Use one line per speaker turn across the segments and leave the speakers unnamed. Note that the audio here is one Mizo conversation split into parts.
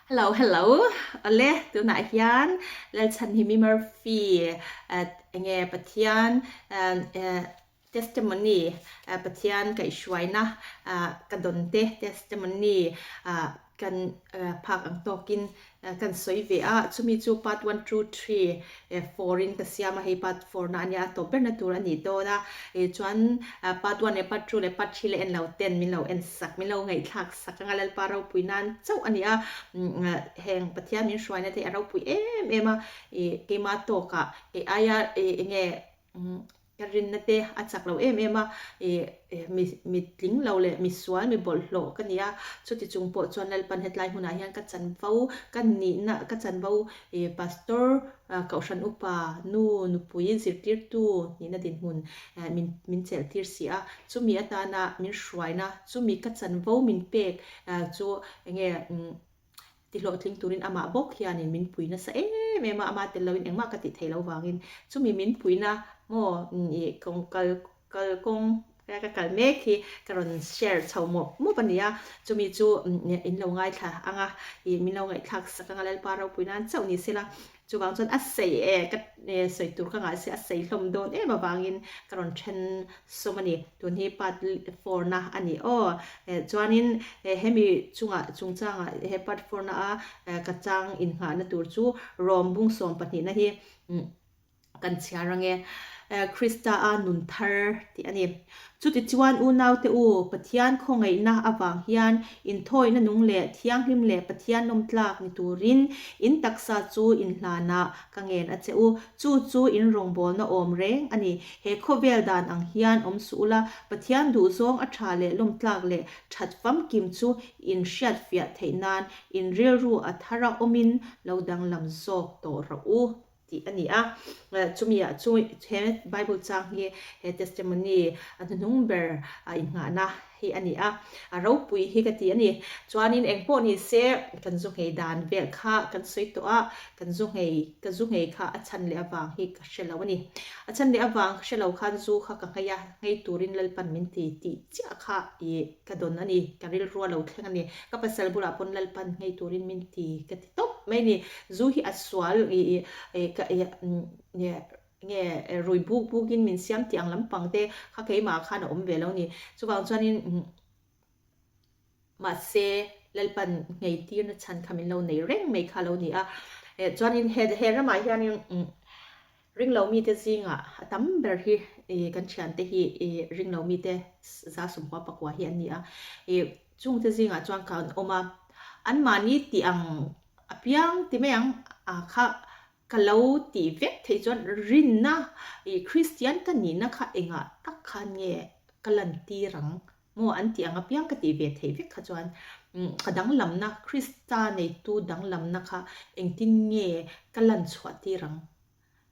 Hello hello awle tunah hian Lalchhanhimi Murphy enge Pathian testimony Pathian kaihhruaina ka dawn te testimony kan phak ang tawkin Kan sawi ve a, chumi chu part one, two, three, four in ka siam a, hei part four na a nia, a tawp berna tur a nih dawn a, chuan part one leh part two leh part three leh en lo ten min lo en sak, min lo ngaihthlak sak anga Lalpa ropui nan chauh a ni a, heng Pathian min hruaina te hi a ropui em em a, keima tawkah kei aia enge Ka rinna te a chak lo em em a, ih mi mi tling lo leh mi sual mi bawlhhlawh ka ni a, chuti chung pawh chuan Lalpan hetlai hmunah hian ka chanvo ka nihna ka chanvo ih pastor kohhran upa nu nupui zirtirtu nihna dinhmun min min chelh tir si a, chumi atana min hruaina chumi ka chanvo min pek chu enge Tihlawhtling turin amah bawk hianin min pui nasa em em a, ama tel loin engmah ka tih theih loh vangin chumi min puina maw ih kawng kal kal kawng ka kal mek hi ka rawn share chho mawp mawp a ni a, chumi chu in lo ngaithla ang a, ih min lo ngaihthlak sak ang a Lalpa ropui nan chauh ni sela Chuvang chuan a sei e, ka sawi tur ka ngah si a sei hlawm dawn em avangin ka rawn then sawm a ni. Tun hi part four na a ni aw. Chuanin hemi chungah chungchangah he part four na a ka chang innghahna tur chu Rom bung sawm pahnihna hi kan chhiar ang e. Krista a nun thar tih a ni. Chutichuan unaute u, Pathian khawngaihna avang hian inthawihna nung leh thianghlim leh Pathian lawmtlak ni turin in taksa chu inhlanah ka ngen a che u. Chu chu in rawngbawlna awm reng a ni. He khawvel dan ang hian awm suh ula, Pathian duhzawng a tha leh lawmtlak leh that famkim chu in hriatfiah theih nan in rilru a thara awmin lo danglam zawk tawh rawh u. tih a ni a. Chumi ah chu he Bible chang hi he testimony a hnuhnung ber a innghahna hi a ni a, a ropui hi ka ti a ni. Chuanin eng pawh ni se kan zu nghei dan vel kha kan sawi tawh a, kan zu nghei ka zu nghei kha a chhan leh avang hi ka hre lo a ni. A chhan leh avang ka hre lo khan zu kha ka nghei a, nghei turin Lalpan min ti tih chiah kha ih ka dawn a ni, ka rilru a lo thleng a ni. Ka pasal bulah pawn Lalpan nghei turin min ti ka ti. Tawp mai ni. Zu hi a sual i i ka i nge nge rui buk buk in min siam tih ang lampang te kha keimah khan a awm ve lo ni. Chuvang chuanin mahse Lalpan nghei tirna chhan kha min lo nei reng mai kha lo ni a. Chuanin he he ramah hianin ringlo mite zingah a tam ber hi i kan thiante hi i ringlo mite za sumhua pakua hi an ni a. I Chungte zingah chuan ka an awm a, anmahni tih ang apiang ti mai ang a kha ka lo tih vek theih chuan rinna ih Kristian ka nihna kha engah tak khan nge ka lantir ang maw an tih ang apiang ka tih ve theih vek kha chuan ka danglamna Krista neitu danglamna kha engtin nge ka lanchhuah tir ang.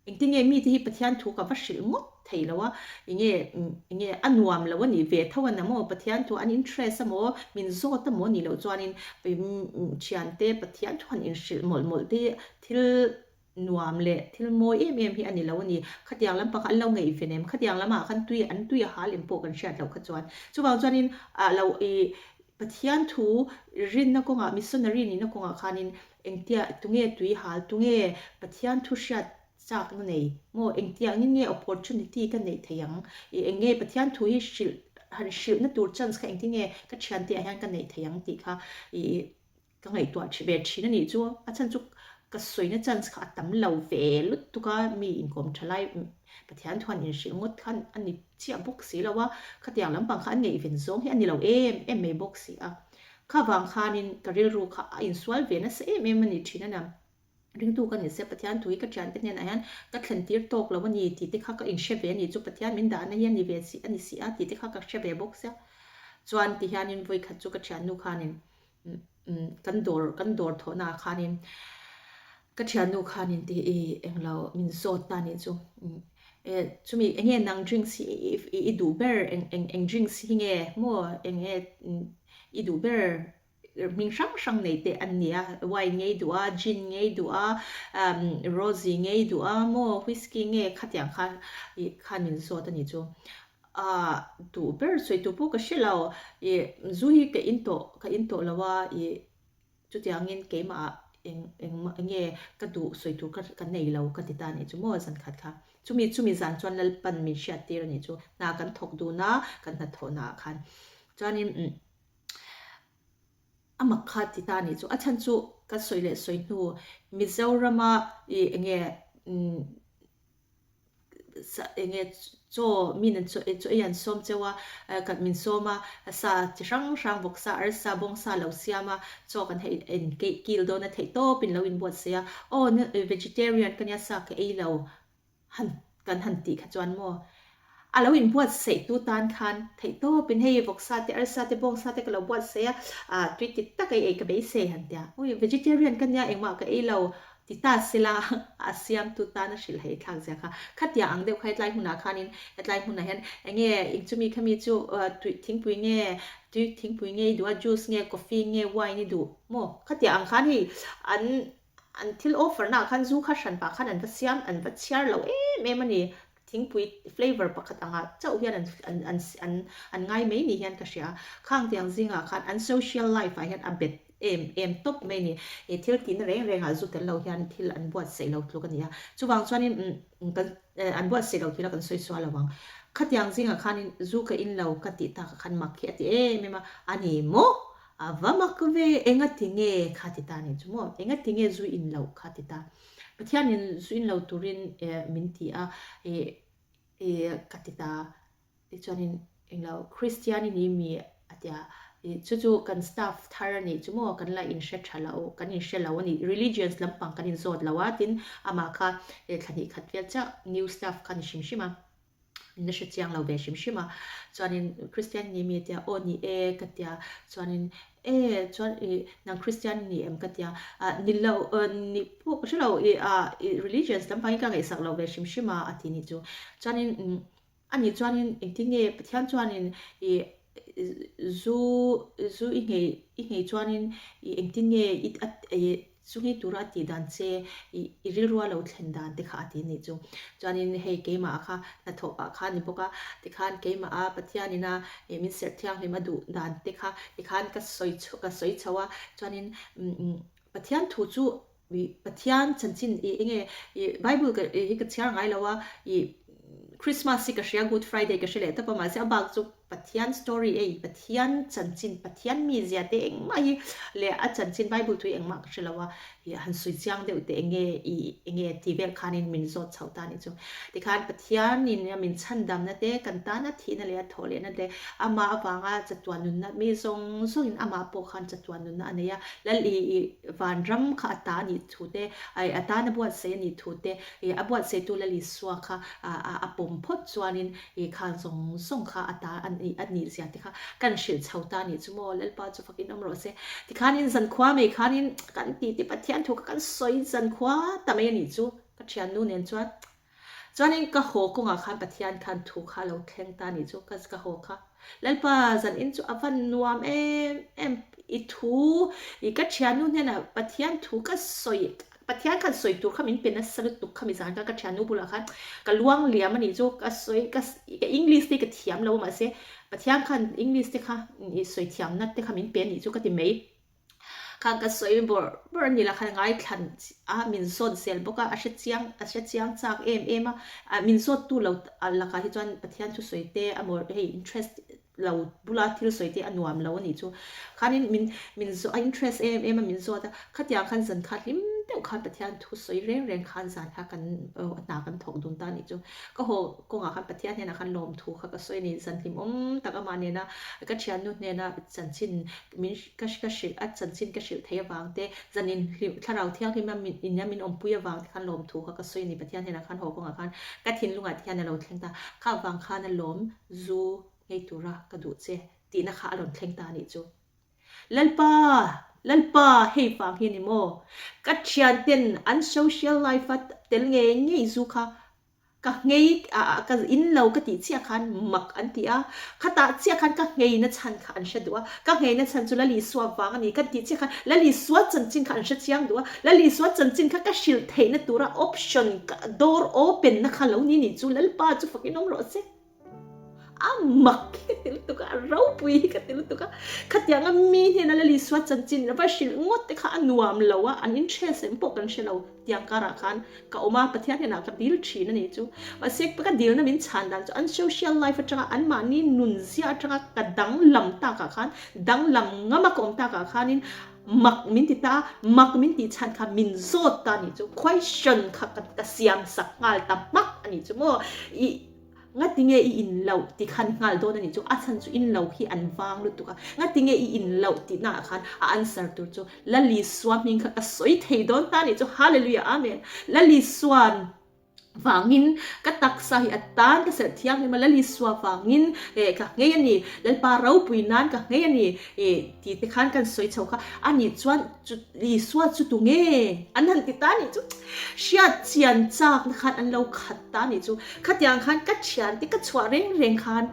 Engtin nge mite hi Pathian thu ka va hrilh ngawt thei lo a, enge enge a nuam lo a nih ve tho a na maw, Pathian thu an interest a maw, min zawt a maw nih loh chuanin thiante Pathian thu han inhrilh mawlh mawlh te hi thil nuam leh thil mawi em em hi a ni lo a ni. Khatiang lampang kha an lo ngaih ve nem, khatiang lamah khan tui an tui a hal em pawh kan hriat loh kha chuan. Chuvang chuanin ah lo ih Pathian thu rinna kawngah missionary nihna kawngah khanin Engtia tunge tui hal, tunge Pathian thu hriat chakna nei maw? Engtiangin nge opportunity ka neih theih ang? I eng nge Pathian thu hi hrilh han hrilhna tur chance kha engtin nge ka thiante ah hian ka neih theih ang tih kha i ka ngaihtuah ve thin a nih chu. A chhan chu ka sawina chance kha a tam lo ve lutuk a, mi inkawm tha lai Pathian thu han inhrilh ngawt khan a ni chiah bawk si lo a, khatiang lampang kha an ngaihven zawng hi a ni lo em em mai bawk si a. Kha vang khanin ka rilru kha a insual ve nasa em em a ni thin a nia. Ringtu ka ni se Pathian thu hi ka thiante hnenah hian ka thlen tir tawk lo a ni tih te kha ka inhre ve a ni chu Pathian min dahna hi a ni ve si a ni si a tih te kha ka hre ve bawk sia. Chuan ti hianin vawikhat chu ka thiannu khanin kan dawr kan dawr thawhnaah khanin Ka thiannu khanin ti i englo min zawt ta nih chu e chumi enge nang drinks hi i duh ber eng eng eng drinks hi nge maw eng nge i duh ber hming hrang hrang nei te an nia wine nge i duh a gin nge i duh a rosy nge i duh a maw whisky nge khatiang kha i khan min zawt a nih chu a duh ber sawi tur pawh ka hre lo i zu hi ka in tawh ka in tawh lo a i. Chutiangin keimahah eng eng nge ka duh sawi tur ka ka nei lo ka ti ta anih chu maw zan khat kha. Chumi chumi zan chuan Lalpan min hriat tir anih chu. Hna kan thawk dun a, kan hnathawhna ah khan. Chuanin umm a mak kha ti ta anih chu. A chhan chu ka sawi leh sawi hnu Mizorama ih eng nge umm enge chaw min an chaw chaw ei an sawm cheu a kan min sawm a sa chi hrang hrang vawksa arsa bawngsa lo siam a chaw kan hei en keih kil dawn a theih tawp in lo inbuatsaih a aw vegetarian ka nia sa ka ei lo han kan han tih kha chuan maw a lo inbuatsaih tu tan khan theih tawp in hei vawksa te arsa te bawngsa te ka lo buatsaih a ah tui ti tak ei ei ka beisei han tia ui vegetarian ka nia engmah ka ei lo Ti ta sela, a siamtu tan a hrilh hei thlak zia kha. Khatia ang deuh kha hetlai hmunah khanin, hetlai hmunah hian enge eng chumi khami chu tui thingpui nge, tui thingpui nge i duh a, juice nge, coffee nge, wine i duh maw? Khatia ang khan hei an an thil offer naah khan zu kha hran pah khan an va siam, an va chhiar lo em em a ni. Thingpui flavour pakhat angah chauh hian an an an an an ngai mai ni hian ka hria a. Khang tiang zingah khan an social life ah hian a bet em em tawp mai ni. He thil tihna reng rengah zu tel lo hian thil an buatsaih lo tluk a ni a. Chuvang chuanin umm kan an buatsaih lo thila kan sawi sual lo ang. Khatiang zingah khanin zu ka in lo ka tih takah khan mak hi a ti em em a, a ni maw? A va mak ve, enga ti nge kha ti ta nih chu maw? Enga ti nge zu in loh kha ti ta? Pathianin zu in lo turin min ti a, ka ti ta. Tichuanin englo Kristian i ni mi a ti a, chu chu kan staff thar a nih chu maw, kan la inhre tha lo, kan inhre lo a ni, religions lampang kan inzawt lo a, tin amah kha thla hnih khat vel chiah new staff kha a ni hrim hrim a. Min la hre chiang lo ve hrim hrim a, chuanin Kristian ni mi a tia, aw ni e ka tia, chuanin e chuan i nang Kristian i ni em ka tia, ah ni lo ni pawh ka hre lo i ah i religions lampang hi ka ngaihsak lo ve hrim hrim a a ti ni chu, chuanin ani chuanin engtin nge Pathian chuanin i zu zu i nghei i nghei chuanin i engtin nge i i Chu ngei tura a tih dan che i i rilrua lo thlen dan te kha a ti nih chu. Chuanin hei keimah kha hnathawh pah kha a ni bawk a, tikhan keimah a Pathianin a ih min serh thianghlim a duh dan te kha tikhan ka sawi chho ka sawi chho a, chuanin umm Pathian thu chu ih Pathian chanchin ih enge ih Bible ka ih hi ka chhiar ngai lo a, ih Christmas hi ka hria Good Friday ka hre leh tawp a mahse a bak chu Pathian story ei, Pathian chanchin, Pathian mizia te engmah hi leh a chanchin Bible thu hi engmah ka hre lo a, ih han sawi chiang deuh teh enge ih enge ti vel khanin min zawt chho ta anih chu. Tikhan Pathianin a min chhandamna te, kan tana thihna leh a thawh lehna te, amah avanga chatuan nunna mi zawng zawngin amah pawh khan chatuan nunna a nei a, Lal ih ih vanram kha a ta anih thu te, ih a tana buatsaih anih thu te, ih a buatsaihtu Lal Isua kha a a pawm phawt chuanin I khan zawng zawng kha a ta a nih a nih zia te kha kan hrilh chho ta a nih chu maw Lalpa chu fakin awm rawh se. Tikhanin zankhua mai khanin kan tih te Pathian thu kha kan sawi zankhua ta mai a nih chu ka thiannu nen chuan. Chuanin ka haw kawngah khan Pathian khan thu kha a lo thleng ta a nih chu ka ka haw kha. Lalpa zanin chu a van nuam em em i thu i ka thiannu hnenah Pathian thu ka sawi Pathian khan sawi tur kha min pe nasa lutuk kha mizan kha ka thiannu bulah khan ka luang liam a nih chu ka sawi ka ka English te ka thiam lo a mahse Pathian khan English te kha i sawi thiamna te kha min pe a nih chu ka ti mai khan ka sawi bawrh bawrh a ni lah khan ngaithlan a min zawt zel bawk a a hre chiang a hre chiang chak em em a min zawt tu lo lakah hi chuan Pathian thusawi te a maw hei interest lo bula thil sawi te a nuam lo a nih chu. Khanin min min zawh a interest em em a min zawt a, khatiang khan zan kha hlim deuh khan Pathian thu sawi reng reng khan zan kha kan hna kan thawk dun ta a nih chu. Ka haw kawngah khan Pathian hnenah khan lawmthu kha ka sawi a ni, zan hlimawm tak amah nena ka thiannu hnena chanchin min ka ka hrilh a chanchin ka hrilh thei avang te, zan in hlim thlarau thianghlim a min in a min awmpui avang te khan lawmthu kha ka sawi a ni Pathian hnenah khan haw kawngah khan ka thinlungah te hian a lo thleng ta. Kha vang khan a lawm zu ngei tura ka duh che tihna kha a rawn thleng ta a nih chu. Lalpa! Lalpa! Hei vang hi a ni maw? Ka thianten an social life a tel ngei ngei zu kha ka nghei ka in lo ka tih chiah khan mak an ti a, khatah chiah khan ka ngheina chhan kha an hre duh a, ka ngheina chhan chu Lal Isua vang a ni kan tih chiah khan Lal Isua chanchin kha an hre chiang duh a, Lal Isua chanchin kha ka hrilh theihna tura option door open na kha lo ni nih chu Lalpa chu fakin awm rawh se. A mak hi ka ti lutuk a, a ropui hi ka ti lutuk a. Khatianga mi hnena Lal Isua chanchin va hrilh ngawt te kha a nuam lo a, an interest em pawh kan hre lo. Tiang karah khan ka awm a, Pathian hnenah ka dil thin a nih chu. Mahse ka dilna min chhan dan chu an social life atanga anmahni nunzia atanga ka danglam takah khan, danglam ngama ka awm takah khanin mak min ti ta a, mak min tih chhan kha min zawt ta a nih chu. Question kha ka siam sak nghal ta hmak a nih chu maw. Ih. Ngati nge i in loh ti khan nghal dawn a nih chu, a chhan chu in lo hi an vang lutuk a, ngati nge i in loh tih naah khan a answer tur chu Lalisua hming kha ka sawi thei dawn ta a nih chu, Hallelujah Amen, Lalisuan vangin ka taksa hi a tan ka serh thianghlim a, Lalisua vangin eh ka nghei a ni, Lalpa ropui nan ka nghei a ni eh ti te khan kan sawi chho kha, a nih chuan chu Isua chu tu nge an han ti ta a nih chu, hriat chian chakna khan an lo khat ta a nih chu. Khatiang khan ka thian te ka chhuah reng reng khan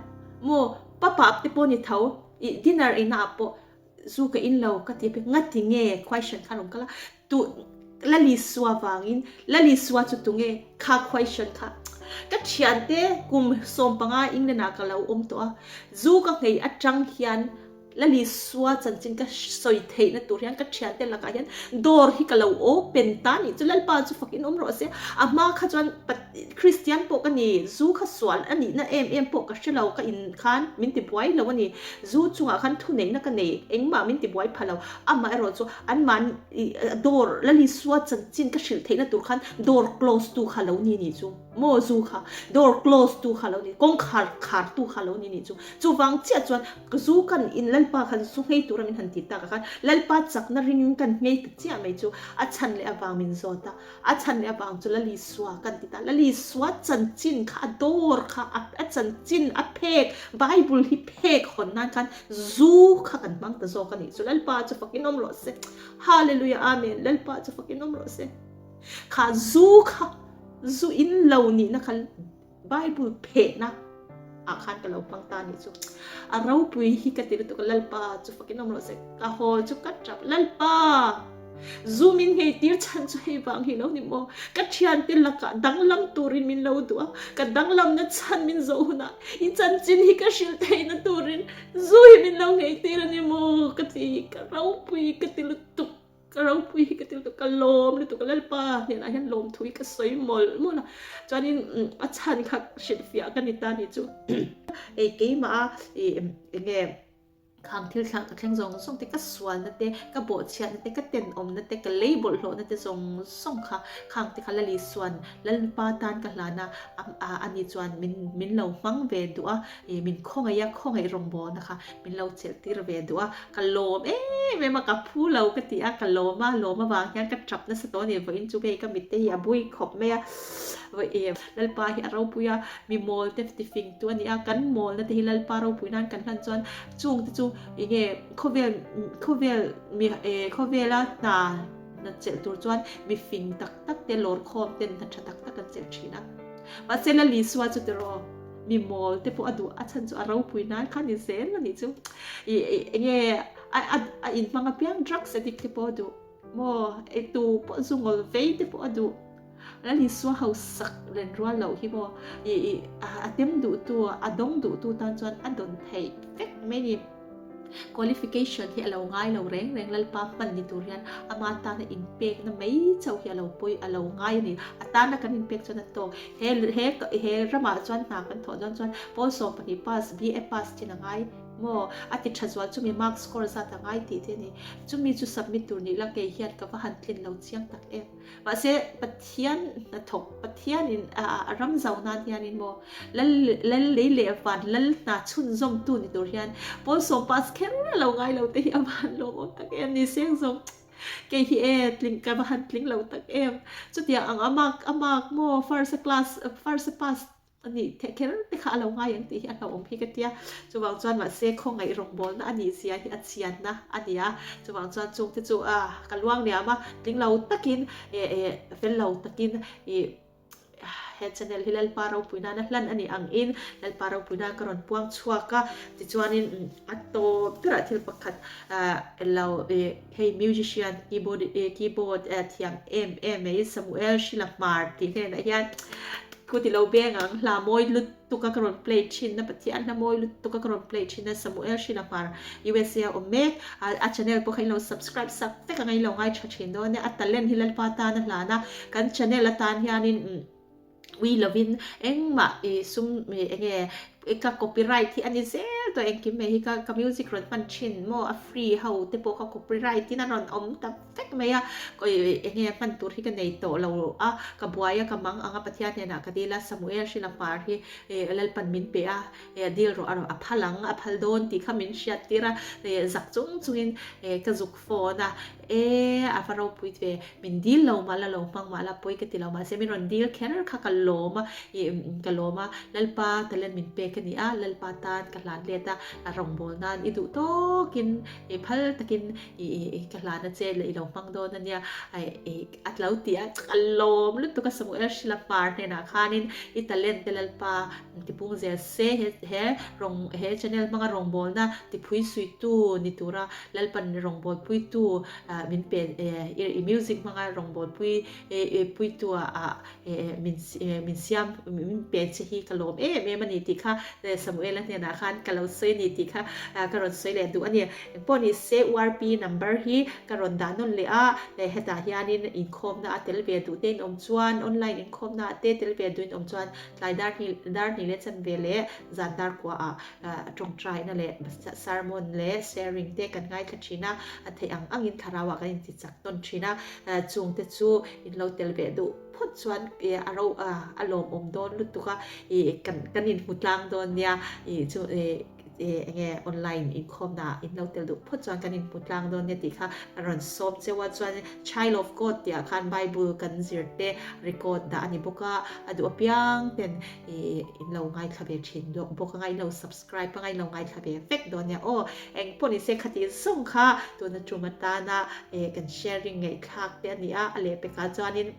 maw papa te pawh ni tho ih dinner eina ah pawh zu ka in lo ka ti a piang ngati nge question khan rawn kal a tu Lalisua vangin Lalisua chu tu nge kha question kha ka thian te kum 15 England ah ka lo awm tawh a zu ka nghei atang hian Lalisua chanchin ka sawi theihna tur hian ka thiante lakah hian door hi ka lo open ta nih chu Lalpa chu fakin awm rawh se. A hma kha chuan Kristian pawh ka ni, zu kha sual a nihna em em pawh ka hre lo, ka in khan min ti buai lo a ni. Zu chungah khan thuneihna ka nei, engmah min ti buai pha lo. Amaherawh chu anmahni door Lalisua chanchin ka hrilh theihna tur khan door close tu kha lo ni nih chu. Maw zu kha door close tu kha lo ni, kawngkhar khar tu kha lo ni nih chu. Chuvang chiah chuan zu kan in Lalpa khan zu nghei tura min han ti tak a khan Lalpa chakna ring kan nghei ta chiah mai chu a chhan leh avang min zawt a, a chhan leh avang chu Lalisua kan ti ta. Lalisua chanchin kha a door kha a chanchin a phek Bible hi phek hawn nan khan zu kha kan hmang ta zawk a nih chu. Lalpa chu fakin awm rawh se. Hallelujah Amen Lalpa chu fakin awm rawh se. Kha zu kha Zu in lo nihna kha Bible phehna ah khan ka lo hmang ta nih chu. A ropui hi ka ti lutuk a, Lalpa chu fakin awm rawh se. Ka haw chu ka tap, Lalpa! Zu min nghei tir chhan chu hei vang hi lo ni maw? Ka thiante lakah danglam turin min lo duh a, ka danglamna chhan min zawh hunah i chanchin hi ka hrilh theihna turin zu hi min lo nghei tir a ni maw? Ka ti, ka ropui ka ti lutuk. Ka ropui hi ka ti lutuk, ka lawm lutuk a, Lalpa hnenah hian lawmthu hi ka sawi mawlh mawlh a, chuanin a chhan kha hrilhfiah ka ni ta ni chu. Hei keimah a ih enge khang thil thlang ka thleng zawng zawng te, ka sualna te, ka bawhchhiatna te, ka tenawmna te, ka lei bawlhhlawhna te zawng zawng kha khang te kha Lali suan Lalpa tan ka hlan a, ani chuan min min lo hmang ve duh a, ih min khawngaih a, khawngaih rawngbawlna kha min lo chelh tir ve duh a, ka lawm em em a, ka phu lo ka ti a, ka lawm a, lawm avang hian ka tap nasa tawh a ni, vawiin chu hei ka mitte hi a bui khawp mai a, vawi Lalpa hi a ropui a, mi mawl te ti fing tu a ni a, kan mawlna te hi Lalpa ropui nan kan hlan chuan chung te chu enge khawvel khawvel mi khawvela hna hna chelh tur chuan mi fing tak tak te lawr khawm ten hna tha tak tak an chelh thin a, mahse Lalisua chu tiraw. Mi mawl te pawh a duh a chhan chu a ropui nan kha ni zel a nih chu. Ih enge a a a inhmang apiang drugs addict te pawh a duh maw ei tu pawh zu ngawl vei te pawh a duh. Lalisua hausak len rual loh hi maw ih ih a tem duh tu a dawng duh tu tan chuan a dawn theih vek mai a ni. Qualification hi a lo ngai lo reng reng Lalpa hman ni tur hian ama tana inpekna mai chauh hi a lo pawi a lo ngai a ni. A tana kan inpek chuan a tawk. He he he ramah chuan hna kan thawh dawn chuan pawl 12 pass, BA pass chin a ngai maw? A ti tha zual chumi mark score zat a ngai tih te a ni. Chumi chu submit tur nih la kei hian ka va han tlin lo chiang tak em. Mahse, Pathian hnathawk, Pathianin a ram zau nan hianin maw, Lal Lal lei leh van Lal hna chhunzawmtu ni tur hian Paul sawm pass kher a lo ngai lo te hi a van lawmawm tak em ni seng zawng. Kei hi e, tling ka va han tling lo tak em. Chutiang ang a mark a mark maw first a class first a pass A nih theih kher te kha a lo ngai ang tih hi a hlauhawm hi ka tia. Chuvang chuan mahse khawngaih rawngbawlna a nih zia hi a chianna a ni a. Chuvang chuan chungte chu a ka luang liam a, tling lo takin eh eh fel lo takin ih he channel hi Lalpa ropui nana hlan a nih angin Lalpa ropui nan ka rawn puang chhuak a. Tichuanin a tawp berah thil pakhat ah lo ih hei musician keyboard keyboard thiam em em mai Samuel Hrila Hmar tih hnenah hian. Mitku ti lo beng ang hla mawi lutuk a ka rawn play thin a Pathian hla mawi lutuk a ka rawn play thin a Samuel Hrina Hmar USA a awm mek a a channel pawh kha in lo subscribe sak vek ang a in lo ngaithla thin dawn nia a talent hi Lalpa tan a hlan a kan channel atan hianin ui lovin engmah i sum enge ka copyright hi a ni zel tawh engkim mai hi ka ka music rawn hman thin maw a free ho te pawh kha copyright in a rawn awm ta vek mai a enge hman tur hi ka nei tawh lo a ka buai a ka mang ang a Pathian hnenah ka dil a Samuel hrila hmar hi Lalpan min pe a dil rawh a a phal ang a phal dawn tih kha min hriat tir a zak chung chungin ka zuk phone a e a va ropui ve min dil lo mah la lo hmang mah la pawi ka ti lo mahse min rawn dil kher kha ka lawm a ih ka lawm a Lalpa talent min pek a ni a Lalpa tan ka hlan let a a rawngbâwl nan i duh tawkin i phal takin ih ka hlan a che leh i lo hmang dawn a nia ih a lo ti a ka lawm lutuk a Samuel Hrila Hmar hnenah khanin i talent te Lalpa tipung zel se he he rawng he channel hmanga rawngbawlna tiphui suitu ni tura Lalpan rawngbawlpuitu min pe i music hmanga rawngbawlpui puitu ah min min siam min pe che hi ka lawm em em a ni tih kha Samuela hnenah khan ka lo sawi a ni tih kha ka rawn sawi leh duh a ni. Engpawh ni se URP number hi ka rawn dah nawn leh a, hetah hianin inkhawmna a tel ve duh te in awm chuan online inkhawmna te tel ve duh in awm chuan tlai dar hnih dar hnih leh chanve leh zan dar kuaah tawngtaina leh sermon leh sharing te kan ngaithla thin a, a theih ang angin thlarauah kan intichak tawn thin a, chungte chu in lo tel ve duh phawt chuan a ro a lawmawm dawn lutuk a, ih kan kan inhmu tlang dawn nia ih chu ih enge online inkhawmna ah in lo tel duh phawt chuan kan inhmu tlang dawn nia tih kha ka rawn sawm cheu a, chuan Child of God tih ah khan Bible kan zir te record dah a ni bawk a, a duh apiang ten ih in lo ngaithla ve thin bawk anga in lo subscribe anga in lo ngaithla ve vek dawn nia aw engpawh ni se khati zawng kha tuna tum atana ih kan sharing ngaihthlak te a ni a, a lehpekah chuanin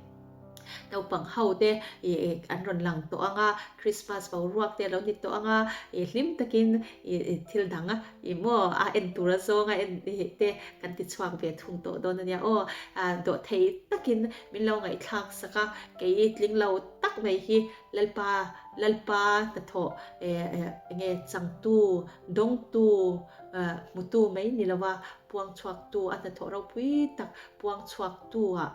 naupang ho te ih an rawn lang tawh ang a, Christmas boruak te a lo ni tawh ang a, ih hlim takin ih thil dang ih maw a en tur a zawng a en ih te kan ti chhuak ve thung tawh dawn a nia aw, ah dawhthei takin min lo ngaihthlak sak a, kei tling lo tak mai hi Lalpa Lalpa hnathawh eh enge changtu dawngtu hmutu mai ni lova puang chhuaktu a hnathawh ropui tak puang chhuaktu ah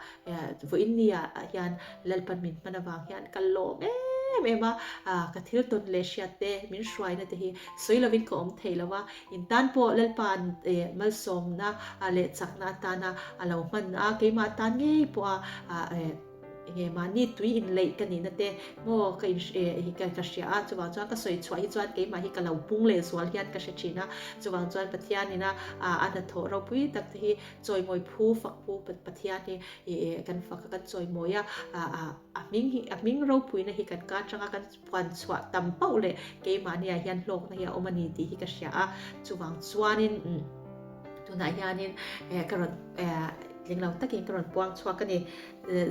vawiin ni ah hian Lalpan min hman avang hian ka lawm em em a, ka thil tawn leh hriat te min hruaina te hi sawi lovin ka awm thei lo a, in tan pawh Lalpa'n malsawmna leh chakna atana a lo hman a, keimah tan ngei pawha Enge mahni tui inleih ka nihna te maw ka in ka hria a, chuvang chuan ka sawi chhuah hi chuan keimah hi ka lo pung leh zual hian ka hre thin a, chuvang chuan Pathianin a a hnathawh ropui tak te hi chawimawi phu fak phu Pathian hi kan fak a kan chawimawi a, a hming hi a hming ropuina hi kan ka atanga kan puan chhuah tam pauh leh keimahniah hian hlawkna hi a awm a ni tih hi ka hria a, chuvang chuanin tunah hianin ka rawn tling lo takin ka rawn puang chhuak a ni.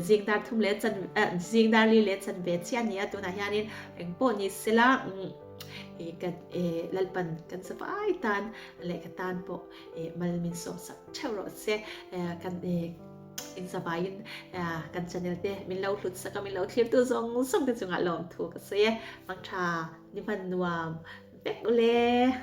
Zing dar thum leh chan zing dar li leh chan ve chiah a ni a tunah hianin eng pawh ni sela ih kan ih Lalpan kan zavai tan leh ka tan pawh ih mal min sawm sak theuh rawh se kan ih in zavaiin kan channel te min lo hlut sak a min lo thlir tu zawng zawng te chungah lawmthu ka sawi e mangtha ni hman nuam vek ule.